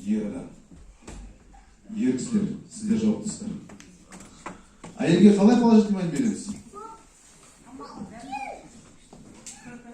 Ер адам. Ер кісілер, сіздер жауаптысыздар. Әйелге қалай положительный внимание береміз?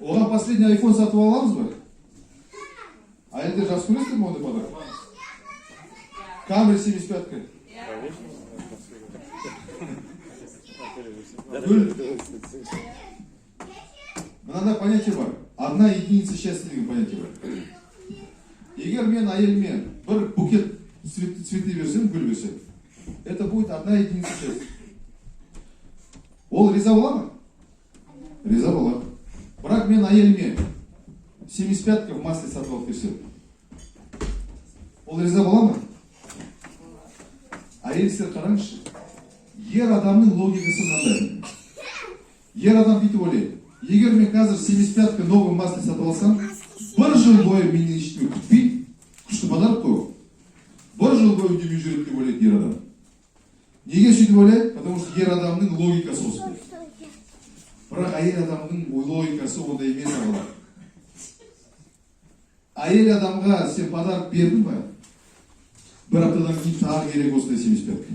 Оған последний айфон сатып аламыз ба? Әйелдер жақсы көресіздер ме ондай подарок? Камри 75-ка. Гүл. Мынандай понятие бар. Одна единица счастья деген понятие бар. Егер мен әйеліме бір букет цветы берсем, гүл берсем, это будет одна единица счастья. Ол риза бола ма? Риза болады. Бірақ мен әйеліме 75-ка в масле сатып алып берсем, ол риза бола ма? Әйел кісілер, қараңызшы, ер адамның логикасы мынандай. Ер адам бүйтіп ойлайды: егер мен қазір 75-ка новый масле сатып алсам, бір жыл бойы менен ештеңе күтпейді, күшті подарок қой ол. Бір жыл бойы үндемей жүреді деп ойлайды ер адам. Неге сөйтіп ойлайды? Потому что ер адамның логикасы осындай. Бірақ әйел адамның логикасы ондай емес, ағалар. Әйел адамға сен подарок бердің ба, бір аптадан кейін тағы керек осындай 75-ка.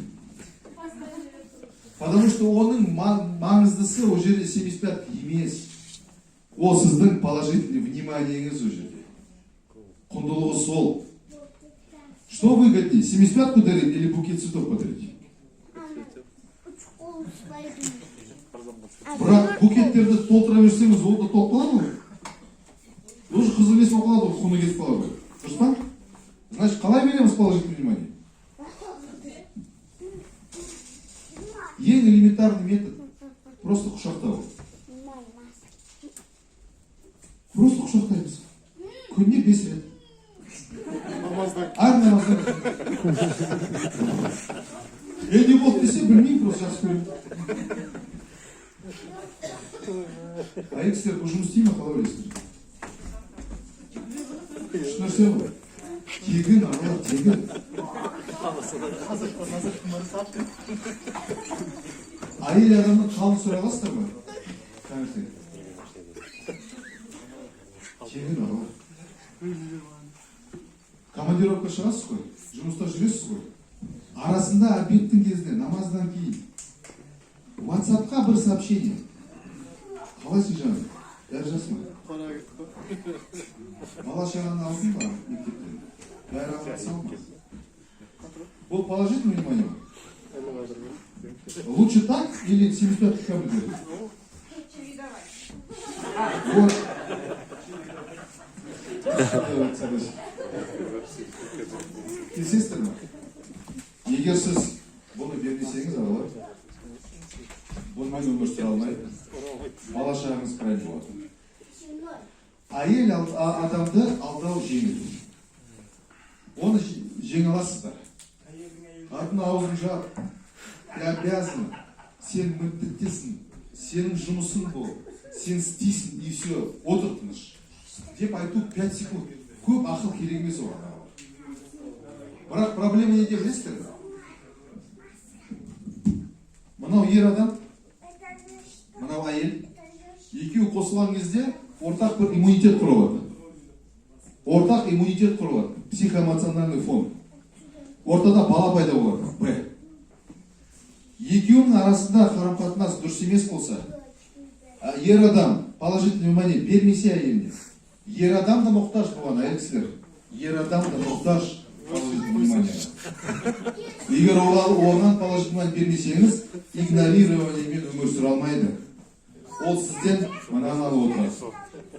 Потому что оның маңыздысы ол жерде 75 емес. Ол сіздің положительный вниманиеңіз ол жерде. Құндылығы сол. Что выгоднее, 75-ку дарить или букет цветов подарить? Школу свою. Бірақ букеттерді толтыра берсеңіз, ол да толып қалады ғой. Уже қызық емес болып қалады ғой, құны кетіп қалады ғой. Дұрыс па? Значит, қалай береміз положительное внимание? Ең элементарный метод — просто құшақтау. Просто құшақтаймыз. Күніне 5 рет. Әр намаздан. Е, не болды десе, білмеймін, просто жақсы көремін. Әйел кісілер, бұл жұмыс істей ме, қалай ойлайсыздар? Күшті нәрсе ғой. Тегін, ағалар, тегін. Әйел адамның қалын сұрай аласыздар ма? Таңертең. Тегін, ағалар. Командировка шығасыз ғой, жұмыста жүресіз ғой. Арасында обедтің кезінде, намаздан кейін WhatsAppқа бір сообщение. Қалайсың, жаным? Бәрі жақсы ма? Бала шағаны алдың ба мектептен? Бәрі аман сау ма? Бұл положительное внимание ма? Лучше так или 75 капель беру? Вот. Согласен. Келісесіздер ме? Егер сіз бұны бермесеңіз, ағалар, бұнымен өмір сүре алмай, бала шағаңыз крайне болады. Әйел адамды алдау жеңіл. Оны жеңе аласыздар. Қатын, аузын жап, ты обязан, сен міндеттесің, сенің жұмысың бұл, сен істейсің, и все, отыр тыныш деп айту 5 секунд. Көп ақыл керек емес оған. Бірақ проблема неде, білесіздер ме? Мынау ер адам, мынау әйел, екеуі қосылған кезде ортақ бір иммунитет құрылады. Ортақ иммунитет құрылады, психоэмоциональный фон. Ортада бала пайда болады. Б. Екеуінің арасында қарым қатынас дұрыс емес болса, ер адам положительный внимание бермесе әйеліне, ер адам да мұқтаж бұған, әйел кісілер. Ер адам да мұқтаж положительный внимание. Егер оған положительный внимание бермесеңіз, игнорированиемен өмір сүре алмайды. Ол сізден мынаны алып отырады.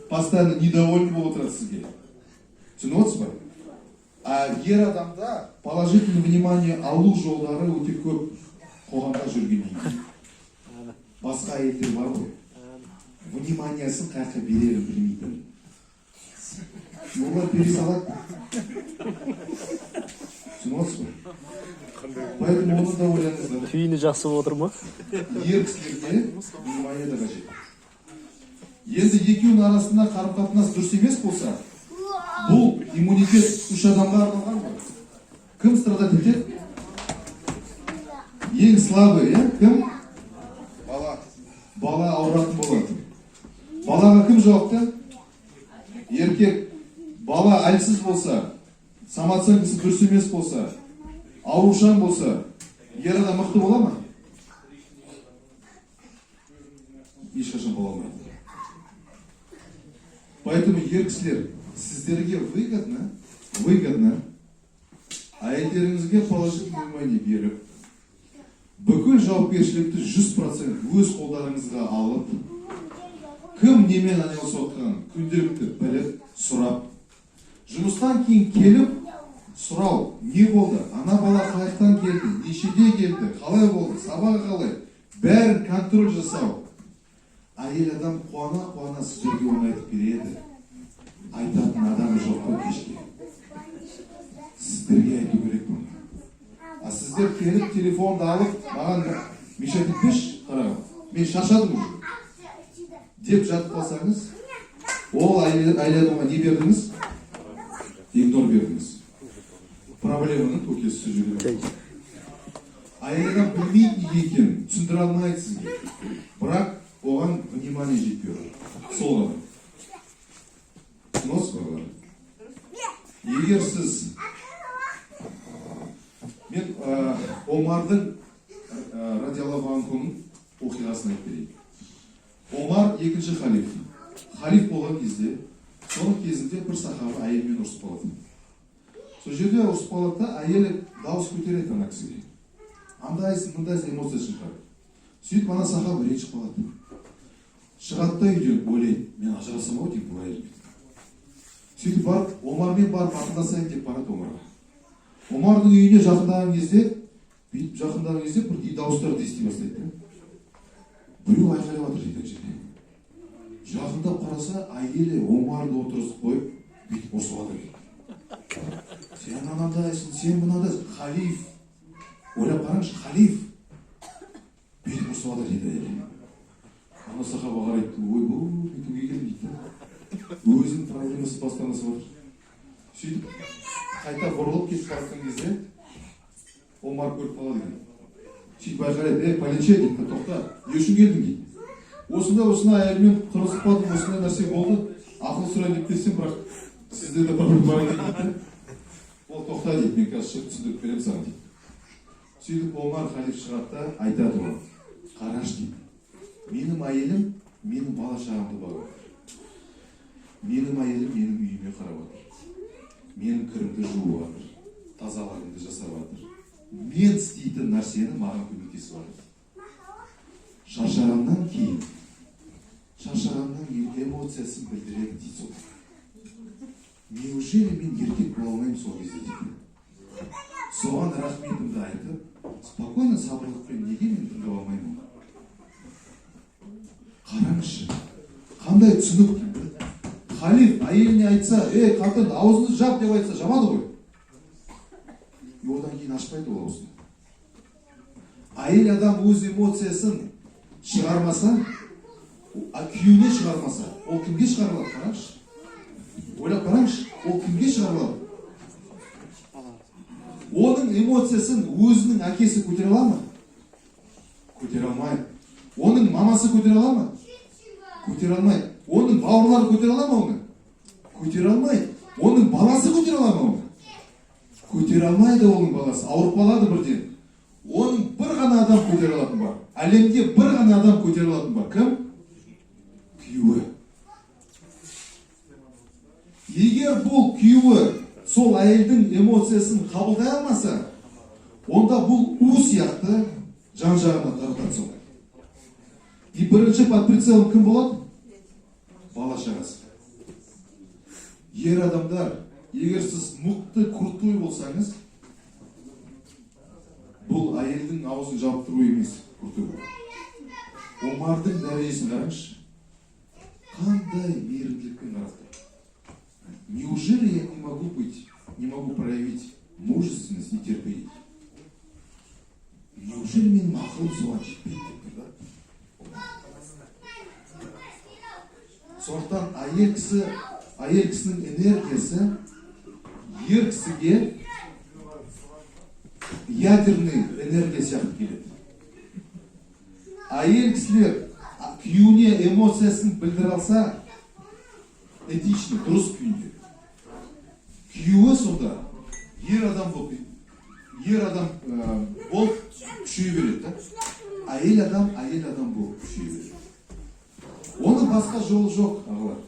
Постоянно недовольный болып отырады сізге. Түсініп отырсыз ба? А ер адамда положительный внимание алу жолдары өте көп қоғамда жүргеннен кейін. Басқа әйелдер бар ғой. Вниманиясын қай жаққа берерін білмейтін. Олар бере салады. Түсініп отырсыз ба? Поэтому оны да ойлаңыздар. Түйіні жақсы болып отыр ма? Ер кісілерге внимание да қажет. Енді екеуінің арасында қарым қатынас дұрыс емес болса, бұл иммунитет үш адамға арналған ғой. Кім страдать етеді? Ең слабый, иә? Кім? Бала. Бала ауыратын болады. Балаға кім жауапты? Еркек. Бала әлсіз болса, Самооценкасы дұрыс емес болса, аурушаң болса, ер адам мықты бола ма? Ешқашан бола алмайды. Поэтому, ер кісілер, сіздерге выгодно әйелдеріңізге положительный внимание беріп, бүкіл жауапкершілікті 100% өз қолдарыңызға алып, кім немен айналысып жатқанын күнделікті біліп, сұрап, жұмыстан кейін келіп сұрау: не болды, ана бала қай жақтан келді, нешеде келді, қалай болды, сабағы қалай, бәрін контроль жасау. Әйел адам қуана қуана сіздерге оны айтып береді. Айтатын адамы жоқ қой кешке, сіздерге айту керек бұны. А сіздер келіп, телефонды алып, «Маған мешать етпеші, қарағым, мен шаршадым уже» деп жатып қалсаңыз, ол әйел адамға не бердіңіз? Игнор бердіңіз. Проблеманың көкесі сол жерде. Әйел адам білмейді неге екенін, түсіндіре алмайды сізге, бірақ оған внимание жетпей отыр, сол ғана. Түсініп отырсыз ба, балалар? Егер сіз мен Омардың радиаллаху анхуның оқиғасын айтып берейін. Омар екінші халиф. Халиф болған кезде, соның кезінде бір сахаба әйелімен ұрысып қалады. Сол жерде ұрысып қалады да, әйелі дауыс көтереді ана кісіге: андайсың, мындайсың, эмоциясын шығарады. Сөйтіп ана сахаба ренжіп қалады, шығады да үйден, ойлайды: «Мен ажырасамын ау деймін бұл әйелмен». Сөйтіп барып, Омармен барып ақылдасайын деп барады Омарға. Омардың үйіне жақындаған кезде, бүйтіп жақындаған кезде, бір дауыстарды ести бастайды да. Біреу айқайлап жатыр дейді ана жерде. Жақындап қараса, әйелі Омарды отырғызып қойып, бүйтіп ұрысып жатыр екен: «Сен анандайсың, сен мынандайсың». Халиф, ойлап қараңызшы, халиф бүйтіп ұрысып жатыр дейді әйелі. Ана сахаба қарайды: «Ойбой, мен кімге келдім?» – дейді да. Өзінің проблемасын бастан асып отыр. Сөйтіп қайта бұрылып кетіп бара жатқан кезде Омар көріп қалады екен. Сөйтіп айқайлайды: «Ей, пәленше, – дейді, – тоқта, не үшін келдің?» – дейді. «Осындай осындай әйелмен қырылысып қалдым, осындай нәрсе болды, ақыл сұрайын деп келсем, бірақ сізде де проблема бар екен», – дейді да. «Ол тоқта, – дейді, – мен қазір шығып түсіндіріп беремін саған», – дейді. Сөйтіп Омар халиф шығады да, айтады оған: «Қарашы, – дейді, – менің әйелім менің бала шағамды бағып отыр, менің әйелім менің үйіме қарап отыр, менің кірімді жуып жатыр, тазалығымды жасап жатыр, мен істейтін нәрсені маған көмектесіп жатыр. Шаршағаннан кейін эмоциясын білдіреді, – дейді. – Сол неужели мен еркек бола алмаймын сол кезде, – дейді. – Соған рахметімді айтып, спокойно, сабырлықпен неге мен тыңдап алмаймын оны? Қараңызшы, қандай түсінік деймін да. Халиф әйеліне айтса: «Ей, қатын, аузыңды жап», – деп айтса, жабады ғой. И одан кейін ашпайды ол аузын. Әйел адам өз эмоциясын шығармаса, а күйеуіне шығармаса, ол кімге шығарып алады? Қараңызшы, ойлап қараңызшы, ол кімге шығарып алады? Оның эмоциясын өзінің әкесі көтере ала ма? Көтере алмайды. Оның мамасы көтере ала ма? Көтере алмайды. Оның бауырлары көтере ала ма оны? Көтере алмайды. Оның баласы көтере ала ма оны? Көтере алмайды. Оның баласы ауырып қалады бірден. Оның бір ғана адам көтере алатын бар әлемде, бір ғана адам көтере алатын бар. Кім? Күйеуі. Егер бұл күйеуі сол әйелдің эмоциясын қабылдай алмаса, онда бұл у сияқты жан жағына таратады солай. И бірінші под прицелом кім болады? Бала шағасы. Ер адамдар, егер сіз мықты, крутой болсаңыз, бұл әйелдің аузын жауып тұру емес крутой болу. Омардың дәрежесін қараңызшы, қандай мейірімділікпен қарап тұр. «Неужели я не могу проявить мужественность и терпение? Неужели менің ақылым соған жетпейді?» – деп тұр да. Сондықтан әйел кісі, әйел кісінің энергиясы ер кісіге ядерный энергия сияқты келеді. Әйел кісілер күйеуіне эмоциясын білдіре алса, этично, дұрыс күйінде, күйеуі сонда Ер адам болып, ер адам болып күшейе береді да, әйел адам әйел адам болып күшейе береді. Оның басқа жолы жоқ, ағалар.